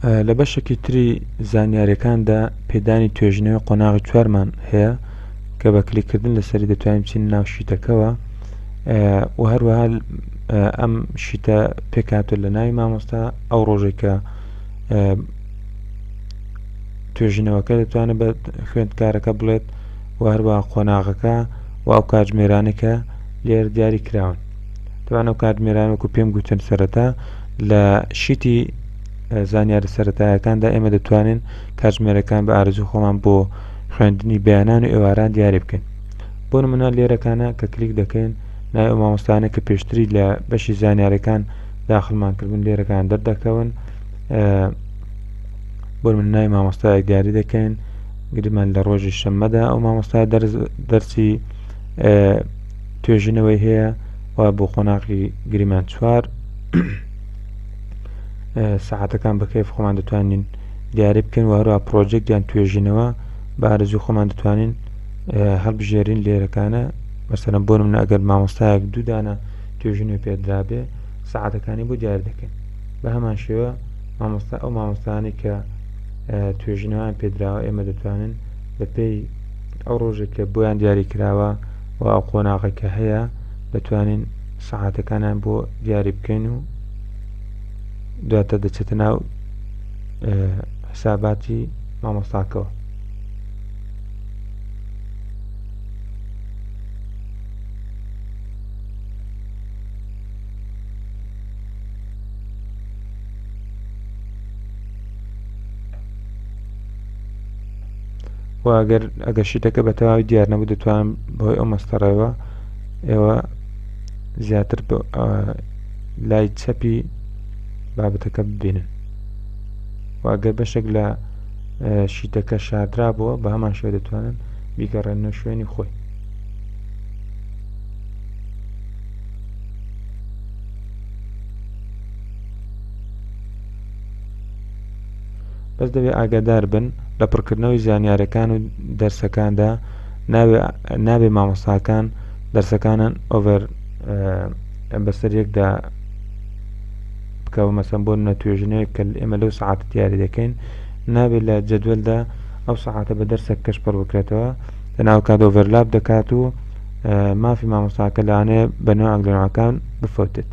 لە بەشێکی تری زانیاریەکاندا پێدانی توێژینەوەی قۆناغی چوارمان هەیە کە بە کلیککردن لەسەری دەتوانین بچین ناو sheet ەکەوە و هەروەها ئەم sheet ە پێکهاتوە لە ناوی مامۆستا ئەو ڕۆژێک کە توێژینەوەکە دەتوانێت بە خوێندکارەکە بڵێت و هەروەها قۆناغەکە و ئەو کاتژمێرانەی کە لێرە دیاری کراون تەبعەن ئەو کاتژمێرانە وەکو پێم گوتن سەرەتا لە sheet ی زانیارە سەرەتایەکاندا ئێمە دەتوانین کاتژمێرەکان بە ئارەزوی خۆمان بۆ خوێندنی بەیانان و ئێواران دیاری بکەین بۆ نمونە لێرەکانە کە کلیک دەکەین ناوی ئەو مامۆستانە کە پێشتری لە بەشی زانیارەکان داخلمان کردبوون لێرەکان دەردەکەون بۆ من ناوی مامۆستایەک دیاری دەکەین گریمان لە ڕۆژی شەممەدا ئەو مامۆستا دەرسی توێژینەوەی هەیە و بۆ قۆناغی گریمان چوار سەعاتەکان بە کەیف خۆمان دەتوانین دیاری بکەین و هەروە project یان توێژینەوە بە ئارەزوی خۆمان دەتوانین هەڵبژێرین لێرەکانە مەسەلەن بۆ نمونە ئەگەر مامۆستایەک دوو دانە توێژینەوە پێدرابێ سەعاتەکانی بۆ دیاری دەکەین بە هەمان شێوە مامۆستا ئەو مامۆستانەی کە توێژینەوەیان پێدراوە ئێمە دەتوانن بەپێی ئەو ڕۆژێک کە بۆیان دیاری کراوە و ئەو قۆناغە کە هەیە دەتوانین سەعاتەکانیان بۆ دیاری بکەین و دواتر دەچێتە ناو حساباتی مامۆستاکەوە. و ئەگەر ئەگەر شیتەکە بە تەواوی دیار نەبوو دەتوانم بەهۆی ئەو مەستەڕەوە ئێوە زیاتر لای چەپی بابەتەکە ببینن و ئەگەر بەشێک لە شیتەکە شاردرا بووە بە هەمان شێوە دەتوانن بیگەڕێننەوە شوێنی خۆی. بەس دەبێ ئاگادار بن لە پڕکردنەوەی زانیارەکان و دەرسەکاندا نابێ مامۆستاکان دەرسەکانن ئۆڤەر بەسەر یەکدا بکەوە مەسەن بۆ نە توێژینەوەی کە ئێمە لەو سەعاتە دیاری دەکەین نابێت لە جەدوەلدا ئەو سەعاتە بە دەرسێک کەش پڕ بکرێتەوە لەناو کات overlap دەکات و مافی مامۆستاکە لەوانەیە بە نەوعێک لە نەوعەکان بفەوتێت.